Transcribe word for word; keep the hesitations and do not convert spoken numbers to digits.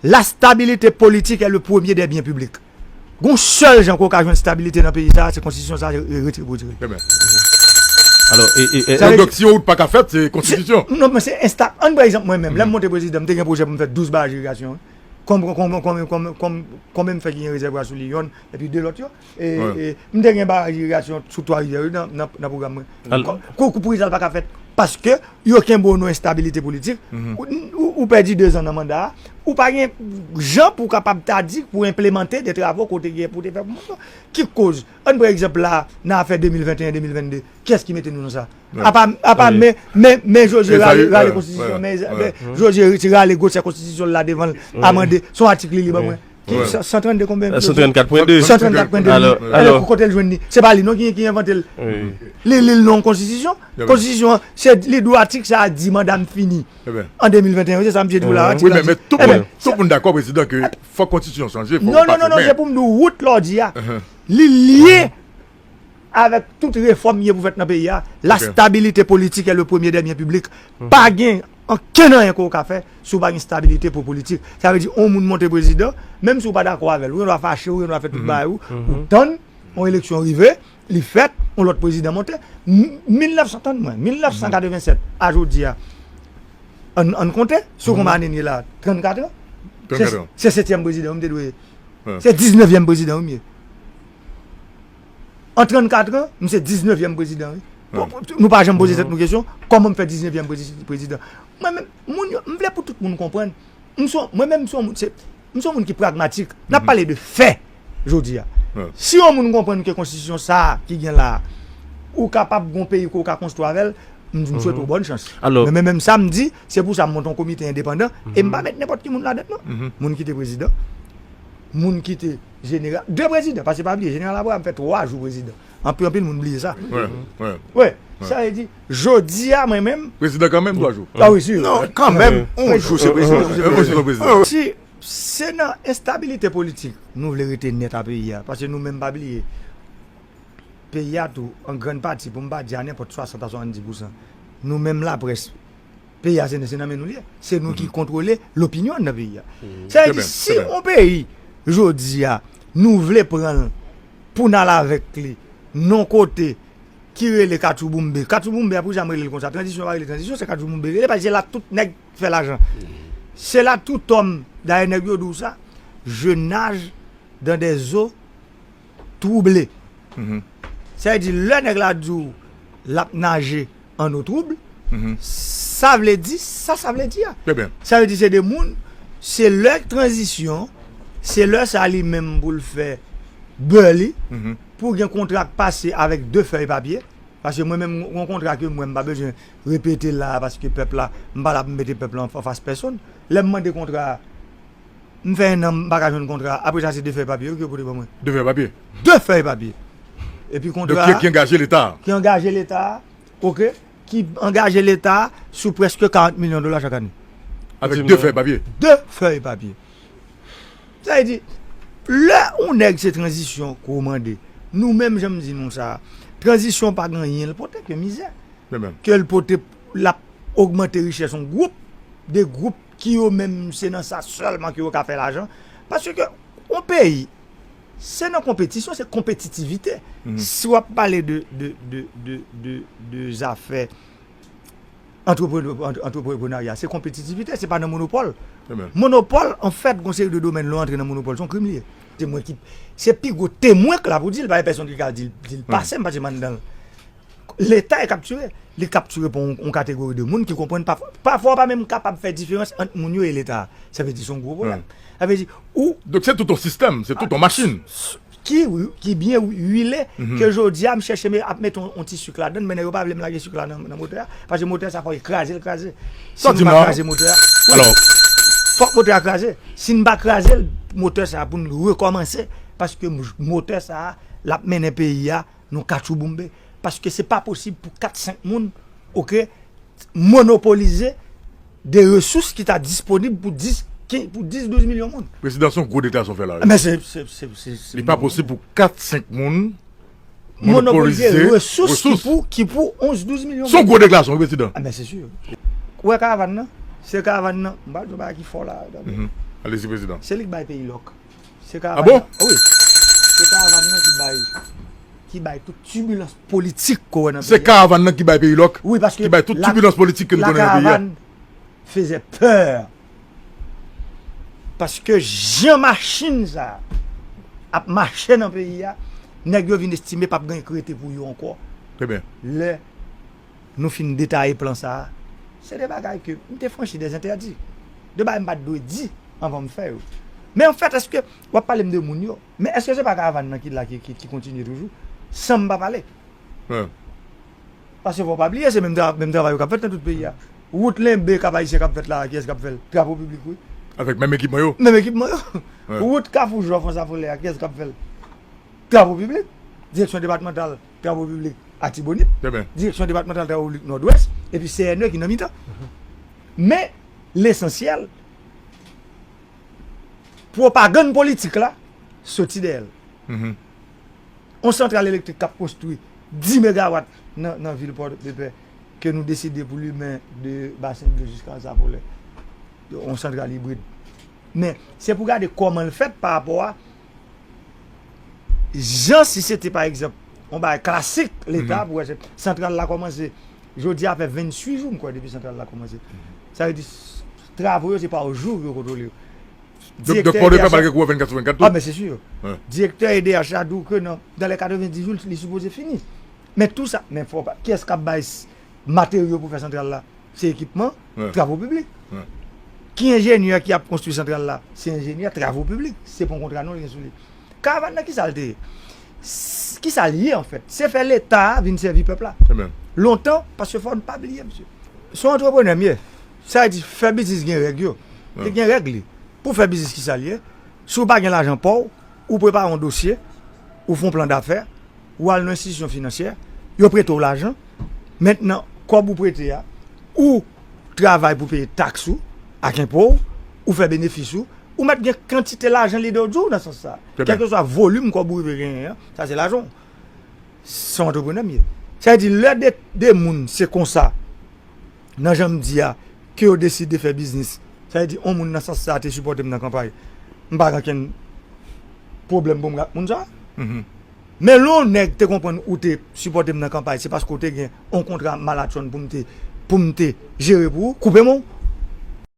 La stabilité politique est le premier des biens publics. Gon sèl jan ke w ka jwenn stabilite nan peyi sa, se konstitisyon sa, re- retire pou retire. Alò, e, e, e, Sa vle Donk, di- si yon wout pa ka fèt, se konstitisyon. Non, men se ensta. Ann pran egzanp mwen menm. Lè m monte prezidan, m te gen pwojè pou m fè douz baraj irigasyon. Konbyen, konbyen, konbyen, konbyen, konbyen, konbyen m fè ki gen rezèvwa sou li yonn, epi de lòt yo? E, e, m te gen baraj irigasyon sou twa rivyè yo nan, nan, nan pwogram mwen. Kou, kou, kou pou sa l pa ka fèt. Paske yo kenbe w nan enstabilite politik. Ou, ou, ou pèdi dezan nan manda a. Ou pa gen jan pou w kapab ta di pou enplemante de travo kote gen pou te fè pou moun yo. Ki koz? Ann pran egzanp la, nan afè de mil venteyen de mil vennde. Kiyès ki mete nou nan sa? Apa, apa men, men, men Jozye rale, rale konstitisyon, men, men Jozye ti rale gwosè konstitisyon la devan l, amande, se yon atik li li ban mwen. Ki, san, san trannde konbyen? San trannkat pwen de. San trannkat pwen de. Alò, alò. Kote l jwenn li? Se pa li non ki, ki envante l. Li, li l nan yon konstitisyon. Konstitisyon an, se li dwe atik sa a di manda m fini. An de mil venteyen, se sa misye di w la, atik la di. Wi, men, men tout moun, tout moun dakò, prezidan, ke fòk konstitisyon chanje, fòk Non, non, non, non, se pou m di w wout la w di a. Li lye avèk tout refòm ki gen pou fèt nan peyi a, la stabilité politique est le premier des biens publics. Pa gen ankenn anyen ke w ka fè si w pa gen stabilite pou politik. Sa vle di, yon moun monte prezidan, menm si w pa dakò avè l, ou gen dwa fache, ou gen dwa fè tout bagay ou, ou tann, yon eleksyon rive, li fèt, yon lòt prezidan monte. M- mil nèf san, tann mwen, mil nèf san katrevennsèt a jodi a, ann ann konte, si w konn ane n ye la, trannkat an, se- se setyèm prezidan wi m te dwe ye. Se diznèvyèm prezidan wi m ye. An trannkat an, m se diznèvyèm prezidan wi. Bon, nou pa janm poze tèt nou kesyon, kòman m fè diznèvyèm prezi- prezidan? Mwen menm, moun yo, m vle pou tout moun konprann. M se yon- mwen menm m se yon moun, se- m se yon moun ki pragmatik. N ap pale de fè jodi a. Si yon moun konprann ke konstitisyon sa a ki gen la a, ou kapab gen yon peyi ke w ka konstwi avè l, m m swete w bòn chans. Men men menm sa m di, se pou sa m monte yon komite endepandan e m pa met nenpòt ki moun ladan l non. Moun ki te prezidan, moun ki te jeneral, de prezidan, paske pa bliye, jeneral Abraham fè twa jou prezidan. Anpil, anpil moun bliye sa. Wi, sa vle di, jodi a, mwen menm. Prezidan kanmenm, twa jou. A wi, si. Non, kanmenm, yon jou se prezidan. Yon jou se prezidan. Si se nan enstabilite politik nou vle rete nèt a peyi a, paske nou menm pa bliye, peyi a tou, an grann pati, pou m pa di a nenpòt swasant a swasanndis pousan, nou menm laprès, peyi a se se nan men nou li ye. Se nou ki kontwole lopinyon nan peyi a. Sa vle di, si yon peyi, jodi a, nou vle pran l pou n al avèk li, nan kote ki rele katchouboumbe. Katchouboumbe a, pou sa m rele l konsa, tranzisyon pa rele tranzisyon, se katchouboumbe rele, paske se la tout nèg fè lajan. Se la tout homme, dayè nèg yo di w sa, je nage dans des eaux troublées. Sa vle di, lè nèg la di w l ap naje an eau trouble, sa vle di sa sa vle di a. Sa vle di se de moun, se lè tranzisyon, se lè sa li menm pou l fè bè li, pou gen kontra k pase avèk de fèy papye, paske mwen menm yon kontra ke mwen m pa bezwen repete la, paske pèp la, m pa la pou m mete pèp la anfas pèsonn. Lè m mande kontra a, m fè en an m pa ka jwenn kontra a, apre sa se de fèy papye wi ke yo pote ban mwen. De fèy papye. De fèy papye. Epi kontra a ki angaje leta. Ki angaje leta, oke, ki angaje leta sou prèske karant milyon dola chak ane. Avèk de fèy papye. De fèy papye. Sa vle di, lè yon nèg se tranzisyon ke w mande, nou menm jan m di nou sa, tranzisyon pa gen anyen l pote ke mizè. Ke l pote, l ap ogmante richès yon gwoup, de gwoup ki yo menm se nan sa sèlman ke yo ka fè lajan. Paske yon peyi, se nan konpetisyon, se konpetitivite. Si w ap pale de, de, de, de, de, de zafè antrepre- antre- antreprenarya, se konpetitivite, se pa nan monopòl. Monopòl, anfèt, gon seri de domèn, lè w antre nan monopòl, se yon krim li ye. Se mwen ki, se pi gwo temwen k la pou di l, pa gen pèsonn ki ka di l, di l pase m, paske m anndan l. Leta e kaptire. Li kaptire pou yon, yon kategori de moun ki konprann pa, pafwa w pa menm kapab fè diferans ant moun yo e leta. Sa vle di se yon gwo pwoblèm. Sa vle di, ou Donk se tout yon sistèm, se tout yon machin. Ki, ki byen wile, ke jodi a m chèche ap mete yon, yon ti sik ladan l, men nèg yo pa vle m lage sik la nan, nan motè a, paske motè sa fò e kraze l kraze. Si nou pa kraze motè a, wi. Fòk motè a kraze. Si n pa kraze l, motè sa pou n rekòmanse, paske motè sa l ap mennen peyi a nan katchouboumbe. Paske se pa posib pou kat senk moun, oke, monopolize de resous ki ta disponib pou dis, kenz, pou dis, douz milyon moun. Prezidan, se yon gwo deklarasyon w fè la wi. Men se, se, se, se, se Li pa posib pou kat senk moun monopolize resous ki pou, ki pou onz, douz milyon moun. Se yon gwo deklarasyon wi, prezidan. A men se si. Ou wè karavàn nan? Se karavàn nan. M pa di yon bagay ki fò la. Alezi, prezidan. Se li k bay peyi lòk. Se Ah bon? Karavàn, wi. Se Karavàn nan ki bay, ki bay tout tibilans politik ko wè nan Se peyi a. Karavàn nan ki bay peyi lòk. Wi, paske Ki bay tout tibilans politik ke nou konnen nan peyi a. Karavàn faisait peur. Paske jan machin sa ap mache nan peyi a, nèg yo vin estime p ap gen krete pou yo ankò. Trè byen. Lè nou fin detaye plan sa a, se de bagay ke m te franchi dèzentèdi. De bagay m pa t dwe di anvan m fè yo. Men anfèt, èske w ap pale m de moun yo? Men èske se pa Karavàn nan ki la, ki, ki, ki kontinye toujou? San m pa pale. Wi. Paske fò w pa bliye, se menm, tra, menm travay yo k ap fèt nan tout peyi a. Wout Lenbe, Kap Ayisyen k ap fèt la, kiyès k ap fè l? Travo piblik, wi. Avèk menm ekipman yo. Menm ekipman yo. Wi. Wout Kafou Jòf, Anse à Follet a, kiyès k ap fè l? Travo piblik. Direksyon depatmantal travo piblik Atibonit. Trè byen. Direksyon depatmantal travo piblik Nòdwès. Epi C N E ki nan mitan. Men, lesansyèl, pwopagann politik la soti dèyè l. Mhm. On santral elektrik k ap konstwi dis megawat nan, nan vil Pòdepè, ke nou deside pou limen de Basen Bleu jiska Anse à Follet. On santral ibrid. Men, se pou gade kòman l fèt pa rapò a jan si se te, pa egzanp, on bagay klasik Leta, pou wè se santral la kòmanse. Jodi a fè venntuit jou, m kwè, depi santral la kòmanse. Sa vle di, s- travo yo, se pa o jou yo kontwole yo. Donk, donk Pòdepè pral gen kouran vennkat sou vennkat tou. Ah, men se si. Wi. Direktè E D H la di w ke nan, dans les katrevenndis jou, li sipoze fini. Men tou sa, men fò pa, kiyès k ap bay s- materyo pou fè santral la? Se ekipman, Wi. Travo piblik. Wi. Ki enjenyè ki ap konstwi santral la? Se enjenyè Travo piblik. Se pa yon kontra non li gen sou li. Karavàn nan ki sa l te ye? S- Ki sa l ye anfèt? Se fè Leta a vin sèvi pèp la. Trè byen. Lontan, paske fò n pa bliye, mesye. Se yon antreprenè m ye. Sa vle di, fè biznis gen règ yo. Wi. Li gen règ li. Pou fè biznis ki sa l ye, si w pa gen lajan pa w, ou prepare yon dosye, ou fè yon plan dafè, ou al nan enstitisyon finansyè, yo prete w lajan. Mentnan, kòb ou prete a, ou travay pou peye taks ou, ak enpo w, ou fè benefis ou, ou mèt gen kantite lajan li dwe di w nan sans sa. Trè byen. Kèlkeswa volim kòb ou rive genyen an, sa se lajan w. Se yon antreprenè m ye. Sa vle di, lè de, de moun, se konsa, nan jan m di a, ke yo deside fè biznis. Sa vle di, yon moun nan sans sa te sipòte m nan kanpay. M pa gen okenn pwoblèm pou m ak moun sa. Mhm. Men lè yon nèg te konprann ou te sipòte m nan kanpay, se paske w te gen yon kontra malatchonn pou m te, pou m te jere pou ou, koupe men w.